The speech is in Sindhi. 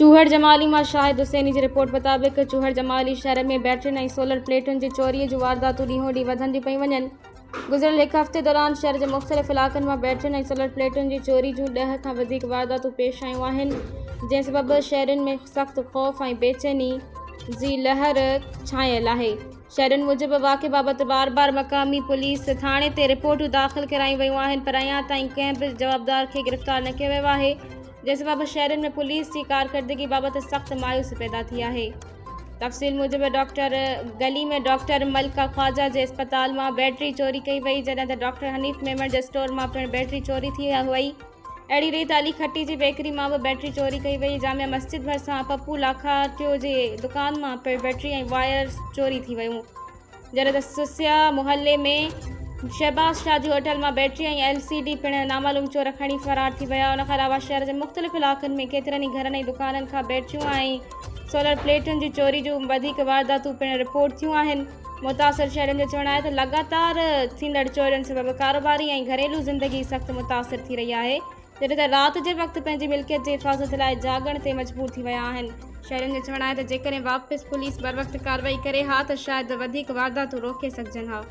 چوهڙ جمالي مان شاهد حسيني جي رپورٽ مطابق چوهڙ جمالي شهر ۾ بيٽرين ۽ سولر پليٽن جي چوري جون وارداتون ڏينهون ڏينهن وڌنديون پيون وڃن. گذريل هڪ هفتي دوران شهر جي مختلف علائقن مان بيٽرين ۽ سولر پليٽن جي چوري جون 10 کان وڌيڪ وارداتون پيش آيون آهن، جنهن سبب شهرين ۾ سخت خوف ۽ بيچيني جي لهر ڇانيل آهي. شهرين موجب واقعي بابت بار بار مقامي پوليس ٿاڻي تي رپورٽون داخل ڪرايون ويون آهن پر اڃا تائين ڪنهن به جوابدار کي گرفتار نه ڪيو ويو آهي. جنهن سبب شهرين ۾ پوليس جي ڪارڪردگي بابت سخت مايوسي پيدا ٿي آهي. تفصيل موجب ڊاڪٽر گلي ۾ ڊاڪٽر ملڪه خواجه جي اسپتال مان بيٽري چوري ڪئي وئي جڏهن ته ڊاڪٽر حنيف ميمڻ جي اسٽور مان پڻ بيٽري چوري ٿي وئي اهڙي ريت علي کٽي جي بيڪري مان به بيٽري چوري ڪئي وئي جامع مسجد ڀرسان پپو لاکاٽيو جي دڪان مان پڻ بيٽري ۽ وائرز چوري ٿي ويون. جڏهن ته سسيا محلي ۾ شهباز شاهه جي هوٽل مان بيٽري ۽ ايل سي ڊي پڻ نامعلوم چور کڻي فرار ٿي ويا. ان کان علاوه شهر جي مختلف علائقن ۾ ڪيترن ئي گهرن ۽ دڪانن کان بيٽريون ۽ سولر پليٽن جي چوري جون وڌيڪ وارداتون پڻ رپورٽ ٿيون آهن. متاثر شهرين جو چوڻ آهي ته لڳاتار ٿيندڙ چورين سبب ڪاروباري ۽ گهريلو زندگي سخت متاثر ٿي رهي آهي. جڏهن ته رات جي وقت پنهنجي ملڪيت جي حفاظت لاء جاڳڻ تي مجبور ٿي ويا آهن. شهرين جو چوڻ آهي ته جيڪڏهن واپس پوليس بروقت ڪارروائي ڪري ها ته شايد وڌيڪ وارداتون روڪي سگهجن ها.